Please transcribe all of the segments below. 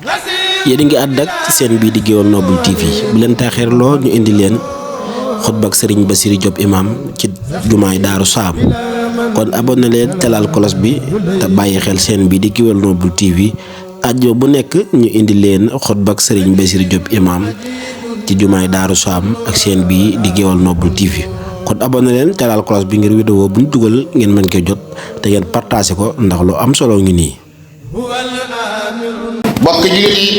yéen a ngi ànd ak seen bii di Gueweul Noble TV bu leen taaxeerloo ñu indi leen xutba ak Serigne Bassirou Diop imam ci jumaay Daaru Saam kon abonné leen te laal cloche bi te bàyyi xel seen bii di Gueweul Noble TV àjjuma bu nekk ñu indi leen xutba ak Serigne Bassirou Diop imam ci jumaay Daaru Saam ak seen bii di Gueweul Noble TV kon abonné leen te laal cloche bi ngir vidéo bu ñu dugal ngeen mën ko jot te ngeen partagé ko ndax lu am solo ngi nii. bokk jullit yi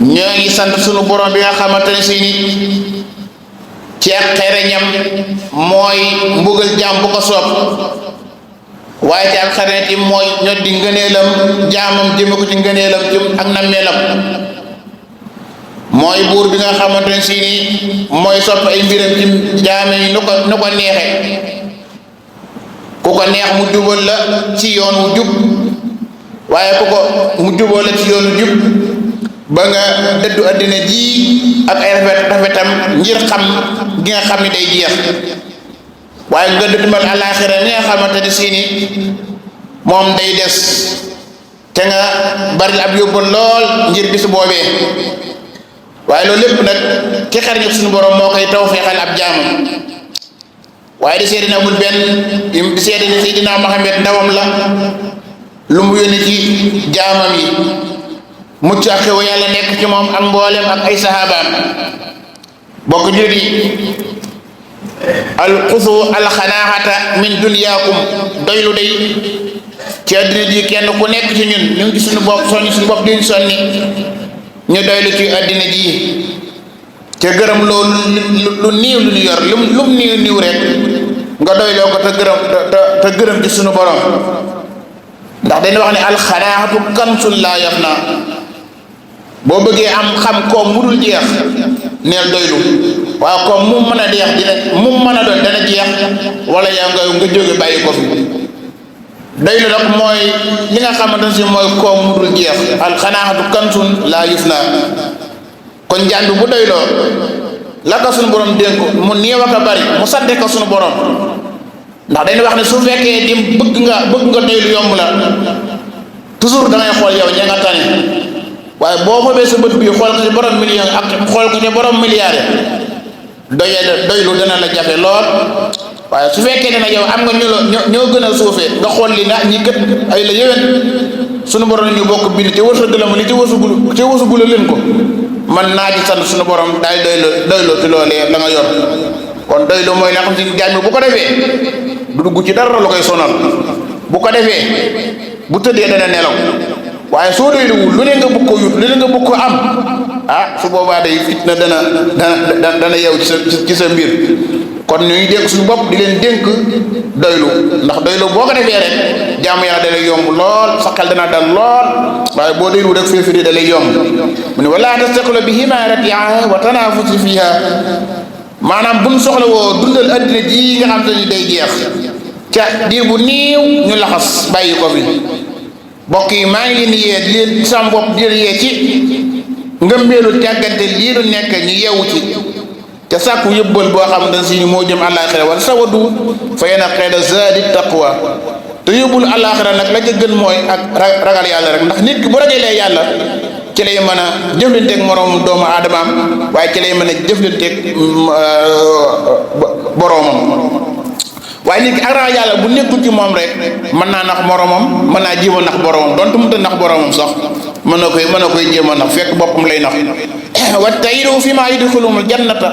ñoo ngi sant sunu borom bi nga xamante ne si ni ci ak xereñam mooy mbugal jaam bu ko soob waaye ci ak xereñam yi mooy ñod di ngëneelam jaamam jëme ko ci ngëneelam ci ak nammeelam mooy buur bi nga xamante ne si ni mooy sopp ay mbiram ci jaame yi nu ko neexe ku ko neex mu jubal la ci yoon wu jub waaye ku ko mu juboo la ci yoonu jub ba nga dëddu àddina ji ak ay rafetam ngir xam gi nga xam ni day jeex waaye nga dëddumal àllaaxira ni nga xamante ni si ni moom day des te nga bari ab yóbbal lool ngir bis boobee waaye loolu lépp nag ki xar ñu suñu borom moo koy tawfeexal ab jaamam waaye di seede na amul benn di seede ni Seydina Muhammad ndawam la lu mu yónni ci jaamam yi mucc ak xew yàlla nekk ci moom ak mboolem ak ay sahabaam bokk jullit yi alxusu alxanaaxata min dunyaakum doylu day ci àddina ji kenn ku nekk ci ñun ñu ngi ci suñu bopp suñu bopp diñ sonni ñu doylu ci àddina ji te gërëm loolu lu niiw lu ñu yor lum niiw rek nga doyloo ko te gërëm ci suñu borom ndax dañuy wax ne alxanaaxatu kansun laa yafna boo bëggee am xam koom mu dul jeex neel doylu waaye koom mu mën a deex mu mën a doon dana jeex wala yaa nga jóge bàyyi ko fi doylu nag mooy li nga xamante ne si mooy koom mu dul jeex alxanaaxatu kansun laa yafna kon jàng bu doyloo la ko sunu borom dénk mu néew ak a bari mu sante ko sunu borom ndax dañuy wax ne su fekkee di bëgg nga doylu yomb la toujours da ngay xool yow ña nga tane waaye boo xobee sa bët bii xool ko ci borom million ak xool ko ci borom milliard doylu dana la jafe lool waaye su fekkee ne nag yow am nga ñoo gën a suufee nga xool li na ñi gët ay la yéwén sunu borom ñu bokk bind ci wërsëg la ma li ci wërsëgula leen ko man naa ci sant sunu borom daay doylu ci loolee la nga yor kon doylu mooy la xam si jaam bi bu ko defee du dugg ci dara lu koy sonal bu ko defee bu tëddee dana nelaw waaye soo doyluwul lu ne nga bëgg ko yut lu ne nga bëgg ko am su boobaa day fitna dana yeew ci sa mbir kon ñuy dénk suñu bopp di leen dénk doylu ndax doylu boo ko defee rek jaamu yàlla da lay yomb lool sa xel dana dal lool waaye boo doylu rek féefiri da lay yomb mu ne wala tastaqilo bi himaratiha wa tanafusi fiha maanaam bu ñu soxla woo dundal addina ji nga xam te ni day jeex ca diir bu niiw ñu laxas bàyyi ko fi mbokk yi maa ngi leen di yee di leen sam bopp di leen yee ci ngëmbeelu tàggante lii lu nekk ñu yeewu ci te sàkku yëbbal boo xam ne si moo jëm àllaaxira wala sawadu fa yena xeeda zaadi taqwa te yóbbul àllaaxira nag la ca gën mooy ak ragal yàlla rek ndax nit ki bu ragalee yàlla ci lay mën a jëflanteeg moroomam doomu aadamaam waaye ci lay mën a jëflanteeg boroomam waaye nit ki ak ragal yàlla bu nekkul ci moom rek mën naa nax moroomam mën naa jéem a nax boroomam donte mënta nax boroomam sax mën na koy jéem a nax fekk boppam lay nax wattayidu fi maa yudxilumul jannata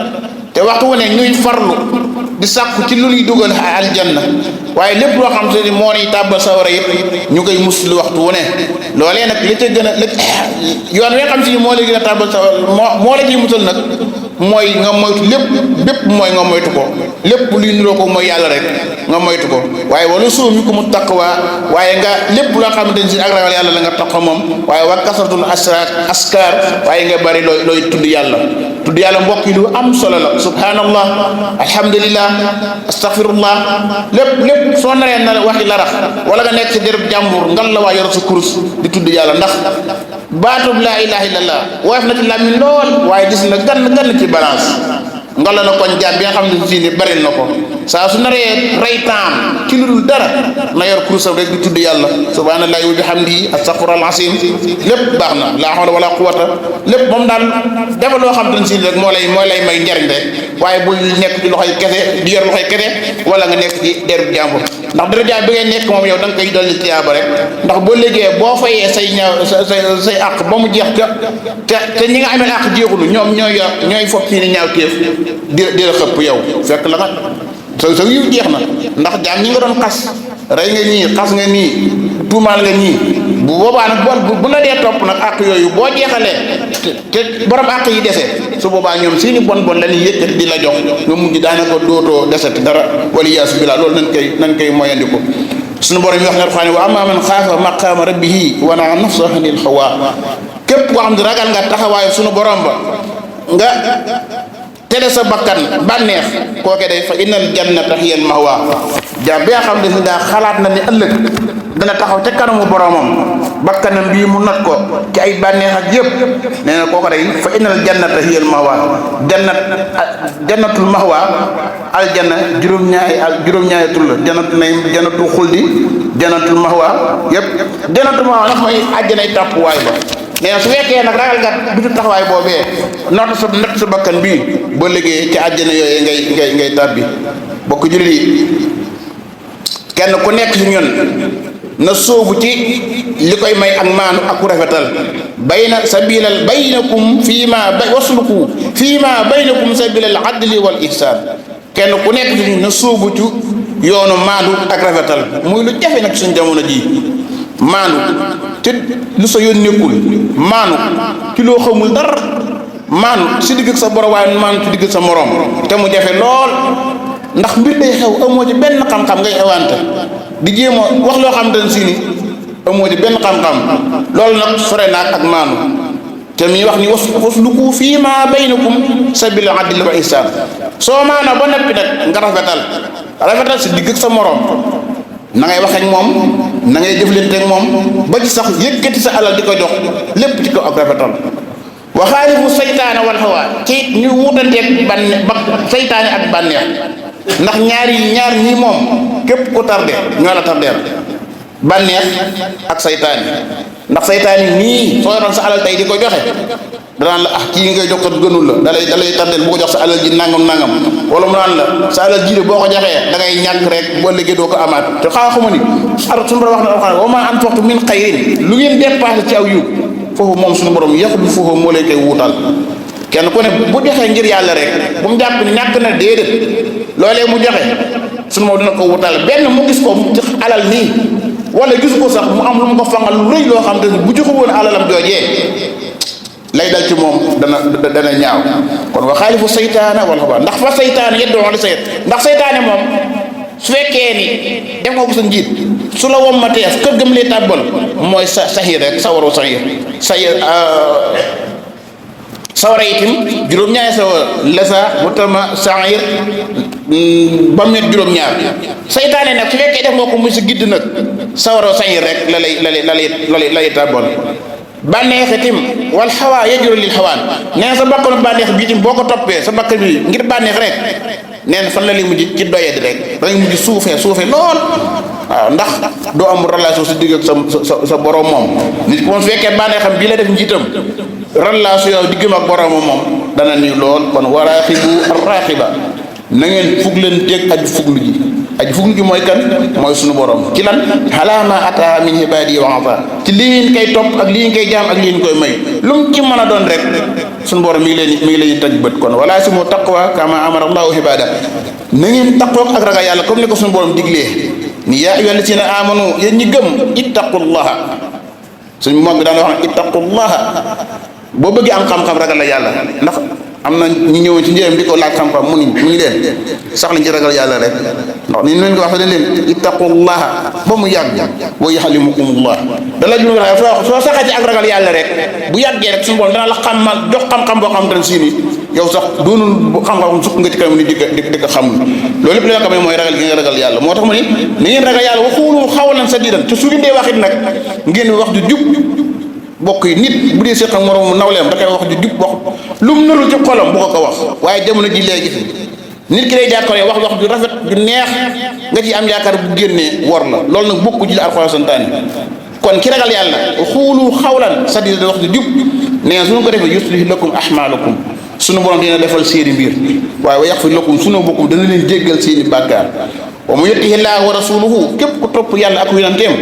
te waxtu wu ne ñuy farlu di sàkku ci lu ñuy dugal aljanna waaye lépp loo xam te ni moo ñuy tàbbal sawara yëpp ñu koy muslu waxtu wu ne loolee nag li ca gën a yoon wi nga xam si ni moo la gën a tàbbal sawara moo la ciy musal nag mooy nga moytu bépp mooy nga moytu ko lépp luy niroo ko mooy yàlla rek nga moytu ko waaye wala suumi ko mu taqwa waaye nga lépp loo xamante ni si ak ragal yàlla la nga taqwa moom waaye wa kasratul askar waaye nga bari looy tudd yàlla mbokk yi lu am solo la subhanallah alhamdulillah astaghfirullah lépp soo naree na waxi larax wala nga nekk ci dérëb jàmbur ngal la waa yor sa kurus di tudd yàlla ndax baatub laa ilaha illallah woyof na ci làmmiñ lool waaye gis na gann ci balance ngala na kon jaam bi nga xam ne si ni bari na ko saa su naree rey taam ci lu dul dara na yor kurusam rek di tudd yàlla subhanallahi wa bihamdihi astaghfirul azim lépp baax na laa hawla wala quwwata lépp moom daal defal loo xam ne si rek moo lay may njariñ rek waaye bul nekk ci loxoy kese di yor loxoy kese wala nga nekk ci derub jàmbur ndax dara jaam bi ngay nekk moom yow da nga koy dolli tiyaaba rek ndax boo liggéeyee boo fayee say ñaaw say àq ba mu jeex te ñi nga amee àq jeexulu ñoom ñooy fopp ci ni ñaaw téef di la xëpp yow fekk la nga sa yiw jeex na ndax jaam ñi nga doon xas rey nga ñii xas nga nii tuumaal nga ñii bu boobaa nag bu la dee topp nag àq yooyu boo jeexalee te borom àq yi dese su boobaa ñoom seeni bon la ñuy yëkkati di la jox nga mujj daanaka dootoo desati dara wala yaasu billah loolu nañ koy moyandiku suñu borom yi wax na Alxuraan wa ammaa man xaafa maqaama rabbihi wa nahaa nafsa anil hawaa képp koo xam ne ragal nga taxawaayu suñu borom ba nga tere sa bakkan bànneex kooke day fa innal jannata hiyal mahwa jaam bi nga xam ne daa xalaat na ni ëllëg dana taxaw ca kanamu boromam bakkanam bii mu not ko ci ay bànneex ak yëpp nee na kooke day fa innal jannata hiyal mahwa jannatul mahwa aljanna juróom-ñaari tur la jannatul xuldi jannatul mahwa yëpp jannatul mahwa nag mooy àjjanay tàppuwaay ba nee su fekkee nag ragal nga bitu taxawaay boobee not sa bakkan bii boo liggéey ci àjjana yooyu ngay tàbbi bokk jullit yi kenn ku nekk ci ñun na sóobu ci li koy may ak maanu ak ku rafetal baynakum fii ma wasluku fii ma baynakum sabilal adli wal ihsan kenn ku nekk ci ñun na sóobu ci yoonu maanu ak rafetal muy lu jafe nag suñ jamono ji maanu te lu sa yoon nekkul maanu ci loo xamul dara maanu si digg sa borom waaye maanu ci digg sa morom te mu jafe lool ndax mbir day xew amoo ci benn xam-xam ngay xewante di jéem a wax loo xam ne si ni amoo ci benn xam-xam loolu nag sore naag ak maanu te mi wax ni wasluku fii ma baynakum sabila adli wa ihsan soo maana ba noppi nag nga rafetal si digg sa morom na ngay wax ak moom na ngay jëflante ak moom ba ci sax yëkkati sa alal di ko jox lépp ci ko ak rafetal wa xaalifu saytaane wal hawa ci ñu wutanteeg saytaane ak bànneex ndax ñaar ñii moom képp ku tardé ñoo la tardeel bànneex ak saytaane ndax saytaane nii soo yoroon sa alal tey di ko joxe danaan la kii ngay jox kat gënul la dalay tardeel bu ko jox sa alal ji nangam wala mu naan la sa alal ji de boo ko joxee da ngay ñàkk rek boo liggéey doo ko amaat te xaama ni suñu borom wax na alxuraan wa maa anfaqtum min xayrin lu ngeen dépassé ci aw yiw foofu moom suñu borom yaxlu foofu moo lay koy wuutal kenn ku ne bu joxee ngir yàlla rek bu mu jàpp ni ñàkk na déedéet loolee mu joxe suñu moom dina ko wutal benn mu gis ko ci alal nii wala gisu ko sax mu am lu mu ko fangal lu rëy loo xam te bu joxe woon alalam joojee lay dal ci moom dana ñaaw kon wa xaalifu saytaana wal hawa ndax fa saytaane yeddu wala sayt ndax saytaane moom su fekkee ni def nga ko sa njiit su la wommatee kër gëm lay tàbbal mooy saxiir rek sawaru saxiir sawara itam juróom-ñaari sawara lasa mutama saxiir ba mu nekk juróom-ñaar saytaane nag su fekkee def nga ko muy sa gidd nag sawara saxiir rek la lay tàbbal bànneex itam wal xawaa yajuru lil xawaan nee na sa bakkanu bànneex bi itam boo ko toppee sa bakkan bi ngir bànneex rek nee na fan la lay mujj ci doyadi rek da ngay mujj suufee lool waaw ndax doo am relation sa digg ak sa borom moom nit ki moom su fekkee bànneexam bii la def njiitam relation yow diggam ak boromam moom dana nii lool kon waraaxibu arraaxiba na ngeen fug leen teg aju fuglu ji mooy kan mooy sunu borom ci lan xalaama ata min ibadi wa ata ci lii ngeen koy topp ak lii ngeen koy jaam ak lii ngeen koy may lu mu ci mën a doon rek sunu borom mi ngi leen tëj bët kon wala si mu taqwa kama amara allahu ibada na ngeen taqoog ak ragal yàlla comme ni ko sunu borom diglee ni yaa ayyuha allazina amanu yéen ñi gëm ittaqullaha suñu moom bi daan wax ne ittaqullaha boo bëggee am xam-xam ragal la yàlla ndax am na ñu ñëwoon ci njëriñ di ko laaj xam-xam mu ngi leen sax lañ ci ragal yàlla rek ndax ni leen ko wax dañ leen ittaqullaha ba mu yàgg wa yuallimukumullah dala ju soo saxee ci ak ragal yàlla rek bu yàggee rek suñu borom dana la xamal jox xam-xam boo xam te ne si ni yow sax doonul xam-xam sukk nga ci kanam ni di ko xamul loolu lépp li nga xam ne mooy ragal gi nga ragal yàlla moo tax mu ni ngeen ragal yàlla waxulu xawlan sadiidan te su ngeen dee waxit nag ngeen wax ju jub bokk yi nit bu dee séq ak moroom nawleem da koy wax ju jub wax lu mu narul ci xolam bu ko wax waaye jamono ji léegi nit ki day jàkkaarloo wax ju rafet ju neex nga ci am yaakaar bu génnee wor la loolu nag bokku ji la Alxuraan santaane kon ki ragal yàlla xuulu xawlan sadida wax ju jub nee na suñu ko defee yuslih lakum ahmaalakum sunu borom dina defal seeni mbir waaye wa yaxfir lakum sunu bokkum dana leen jéggal seeni bàkkaar wa man yutihi llaaha wa rasuluhu képp ku topp yàlla ak yonenteem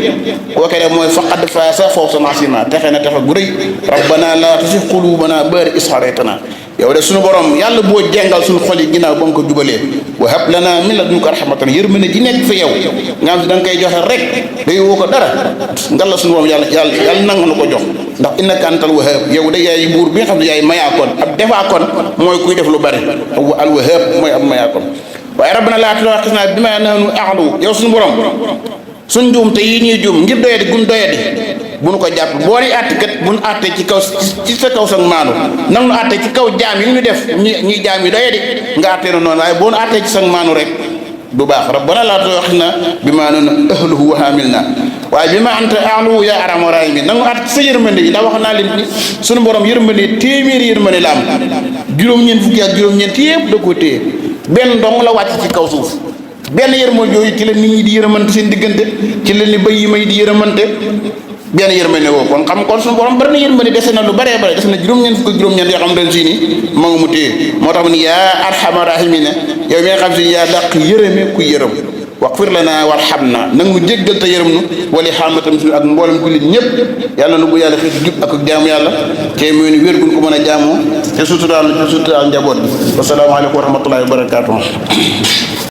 kooke de mooy faqad faaza fawzan aziima texe na texe gu rëy rabbana laa tuzigh quluubanaa ba'da idh hadaytanaa yow de sunu borom yàlla boo jengal sunu xol yi ginnaaw ba nga ko jubalee wa hab lanaa min ladunka rahmatan yërmande ji nekk fi yow nga xam si da nga koy joxe rek day woo ko dara ngal la sunu borom yàlla nangu na ko jox ndax innaka antal wahhab yow de yaay buur bi nga xam ne yaay mayaakoon ab defaakoon mooy kuy def lu bari al wahhab mooy ab mayaakoon waaye rabbana laa tu'aakhidhnaa bimaa nahnu a'lamu yow suñu borom suñ njuum te yi ñuy juum ngir doyadi gun doyadi bu nu ko jàpp boo ne àtt kat bu nu àttee ci kaw ci sa kaw sax maanu nag nu àttee ci kaw jaam yi ñu def ñuy jaam yi doyadi nga àttee na noonu waaye boo nu àttee ci sax maanu rek du baax rabbana laa tu'aakhidhnaa bimaa nahnu ahluhu wa haamilnaa waaye bimaa anta a'lamu yaa arhamar raahimiin nag nu àtt sa yërmande yi ndax wax naa leen ni suñu borom yërmande téeméeri yërmande la am juróom-ñeent fukki ak juróom-ñeent yëpp da koo téye benn dong la wàcc ci kaw suuf benn yërmande yooyu ci la nit ñi di yërëmante seen diggante ci la ni bëy yi may di yërëmante benn yërmande woo kon xam kon suñu borom bari na yërmande dese na lu baree bare des na juróom-ñeent fukk ak juróom-ñeent yoo xam ne si ni ma nga mu téye moo tax ma ni yaa arhamar raahimiin yow mi nga xam si yaa dàq yërëme ku yërëm waxfir lanaa warhamnaa nag mu jéggal te yërëm nu wali xaamatam suñu ak mboolem jullit ñëpp yàlla nu bu yàlla xëy jub ak jaamu yàlla te muy ni wér gun ko mën a jaamoo te suturaal njaboot bi wasalaamaaleykum wa rahmatullahi wa barakaatuh